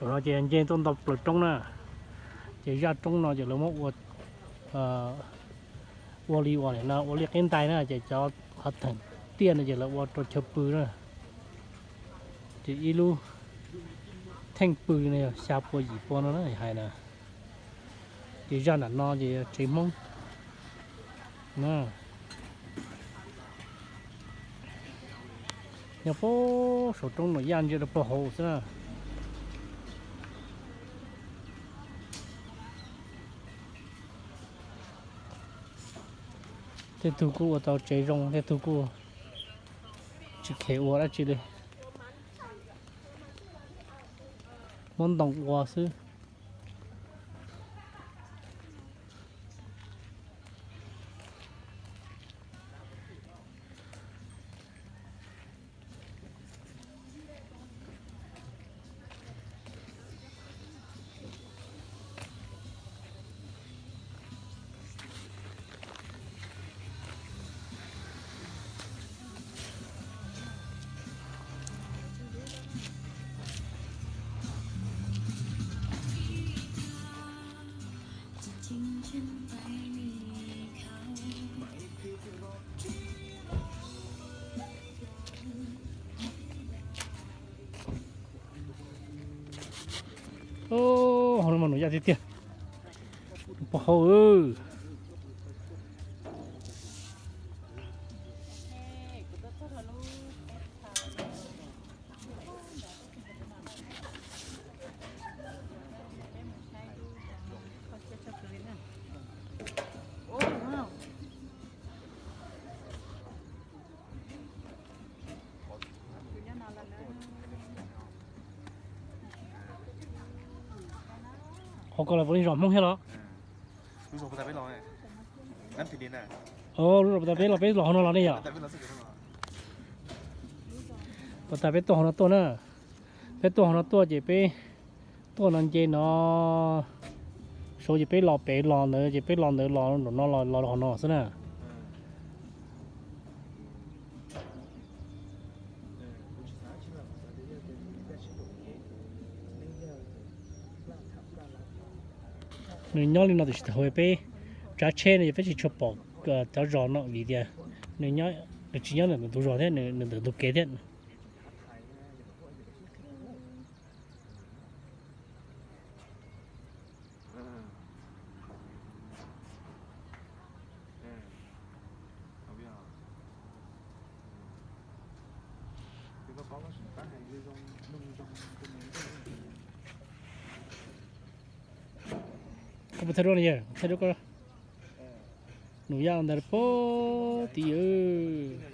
No ces nce tuaj nto plaws roob na, ces zaj roob no ces lawv muab ua, ua li uas no ua liaj qib ntais na, ces cov qhov theem tiaj no ces lawv ua rau chaw pw na. Ces ib lub theej pw no yog xya pua yim pua no na hais na. Ces zaj nram no ces tsev Hmoob na. Nyob puag saum roob no yaj ntsia rau puag hauv xwb na. Tej tug kuj ua tau tsev zoo, tej tug kuj tsis kheev ua dab tsi li, muab ntoo ua xwb. Hauv no mas nws yaj tiag tiag. Puag hauv. Qhov ko los puav leej zos Hmoob thiab los? Lub zos puag ta peb los, peb los hauv no los ne yom? Puag ta peb tuaj hauv no tuaj na. Peb tuaj hauv no tuaj ces peb tuaj no nce no, saud ces peb los pem los ntawd ces peb los ntawd los nraum no los los hauv no xwb na. Nws nyob li no tiam sis thaum peb tsav tsheb no ces peb tsis tshua pom cov zos no vim tias nws tsis nyob ntawm tus zos thiab nws ntawm tus kev thiab. Koj puas thaij duab no yawg? Thaij duab koj. Nws yaj ntawd puag tid.